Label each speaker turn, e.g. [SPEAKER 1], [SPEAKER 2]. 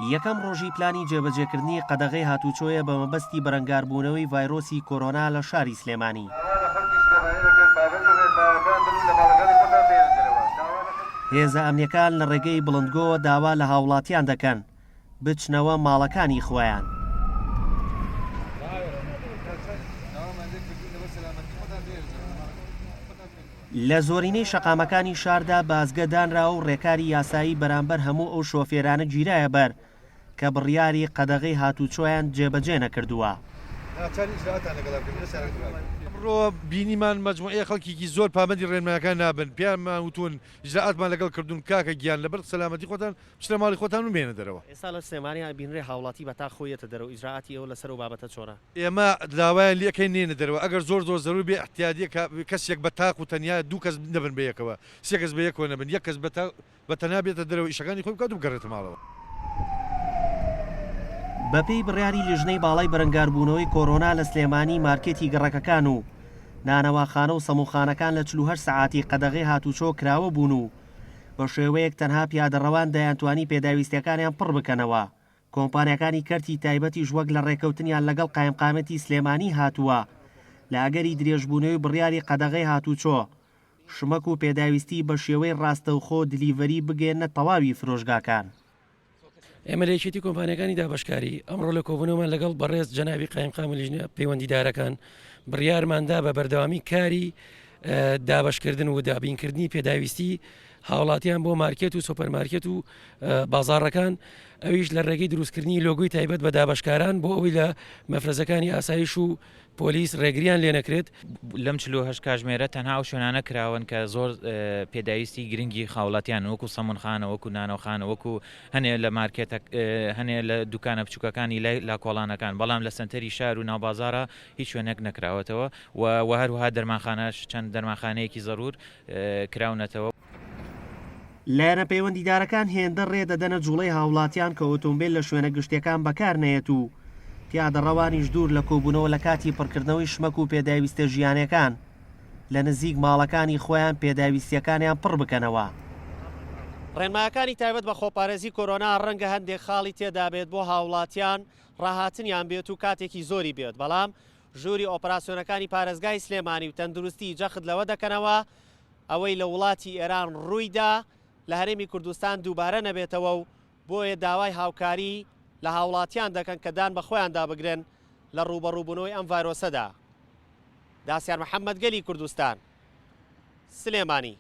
[SPEAKER 1] یەکەم ڕۆژی پلانی جێبەجێکردنی قەدەغەی هاتوچۆیە بە مەبەستی بەرەنگاربوونەوەی ڤایرۆسی کۆرۆنا لە شاری سلێمانی. هێزە ئەمنیەکان لە ڕێگەی بڵندگۆوە داوا لە هاوڵاتیان دەکەن بچنەوە ماڵەکانی خۆیان. لە زۆرینەی شەقامەکانی شاردا بازگە دانراوە و ڕێکاری یاسایی بەرامبەر هەموو ئەو شۆفێرانە گیرایە بەر کە بڕیاری قەدەغەی هاتووچۆیان جێبەجێ نەکردووە.
[SPEAKER 2] ئەمڕۆ بینیمان مەجموعەیە خەڵکێکی زۆر پابەندی ڕێنمایەکان نابن، پێیانمان وتوون ئیجرائاتمان لەگەڵ کردوون، کاکە گیان لەبەر سەلامەتی خۆتان بچنە ماڵی خۆتان و بێنە دەرەوە.
[SPEAKER 1] ئێستا لە سلێمانی ئەبینرێ هاوڵاتی بە تاق خۆی یەتە دەرەوە، ئیجرائاتی ئێوە لەسەر ئەو بابەتە چۆنە؟
[SPEAKER 2] ئێمە داوایان لێ ئەکەین نێنە دەرەوە ئەگەر زۆر زۆر زەرور بێ ئیحتیادیە کە کەسێک بە تاق و تەنیا دوو کەس نەبن بە یەکەوە سێ کەس بە یەکەوە نەبن یەک کەس بە تا بە تەنها بێتە دەرەوە ئیشەکانی خۆی بکات و بگەڕێتە ماڵەوە.
[SPEAKER 1] بەپێی بڕیاری لیژنەی باڵای بەرەنگاربوونەوەی کۆرۆنا لە سلێمانی مارکێتی گەڕەکەکان و نانەواخانە و سەمونخانەکان لە 48 سەعاتی قەدەغەی هاتوچۆ کراوە بوون و بە شێوەیەک تەنها پیادەڕەوان دەیانتوانی پێداویستیەکانیان پڕ بکەنەوە کۆمپانیاکانی کەرتی تایبەتیش وەک لە ڕێککەوتنیان لەگەڵ قایمقامیەتی سلێمانی هاتووە، لە ئەگەری درێژبوونەوەی بڕیاری قەدەغەی هاتووچۆ، شمەک و پێداویستی بە شێوەی ڕاستەوخۆ delivery بگەیەننە تەواوی فرۆشگاکان.
[SPEAKER 3] ئێمە لە یەکێتی کۆمپانیاکانی دابەشکاری، ئەمڕۆ لە کۆبوونەوەمان لەگەڵ بەڕێز جەنابی قایمقام و لیژنە پەیوەندیدارەکان، بڕیارماندا بە بەردەوامی کاری دابەشکردن و دابینکردنی پێداویستی هاوڵاتیان بۆ مارکێت و سۆپەرمارکێت و بازاڕەکان ئەویش لە ڕێگەی دروستکردنی لۆگۆی تایبەت بە دابەشکاران بۆ ئەوەی لە مەفرەزەکانی ئاسایش و پۆلیس ڕێگریان لێ نەکرێت.
[SPEAKER 4] لەم 48 کاژمێرە تەنها ئەو شوێنانە کراون کە زۆر پێداویستی گرنگی هاوڵاتیان وەکو سەمونخانە وەکو نانەوخانە وەکو هەنێ لە مارکێتە هەنێ لە دوکانە بچووکەکانی لای لاکۆڵانەکان بەڵام لە سەنتەری شار و ناوبازاڕا هیچ شوێنێک نەکراوەتەوە و وە هەروەها دەرمانخانەش چەند دەرمانخانەیەکی زەرور کراونەتەوە.
[SPEAKER 1] لایەنە پەیوەندیدارەکان هێندە ڕێ دەدەنە جوڵەی هاوڵاتیان کە ئۆتۆمبێل لە شوێنە گشتیەکان بەکار نەیەت و پیادەڕەوانیش دوور لە کۆبوونەوە لە کاتی پڕکردنەوەی شمەک و پێداویستە ژیانیەکان لە نزیک ماڵەکانی خۆیان پێداویستیەکانیان پڕ بکەنەوە. ڕێنمایەکانی تایبەت بە خۆپارێزی کۆرۆنا ڕەنگە هەندێک خاڵی تێدابێت بۆ هاوڵاتیان ڕاهاتنیان بێت و کاتێکی زۆری بێت بەڵام ژووری ئۆپراسیۆنەکانی پارێزگای سلێمانی و تەندروستی جەخت لەوە دەکەنەوە ئەوەی لە وڵاتی ئێران ڕوویدا لە هەرێمی کوردستان دووبارە نەبێتەوە و بۆیە داوای هاوکاری لە هاوڵاتیان دەکەن کە دان بە خۆیاندا بگرن لە ڕووبەڕووبوونەوەی ئەم ڤایرۆسەدا. داسیار محەمەد گەلی کوردستان، سلێمانی.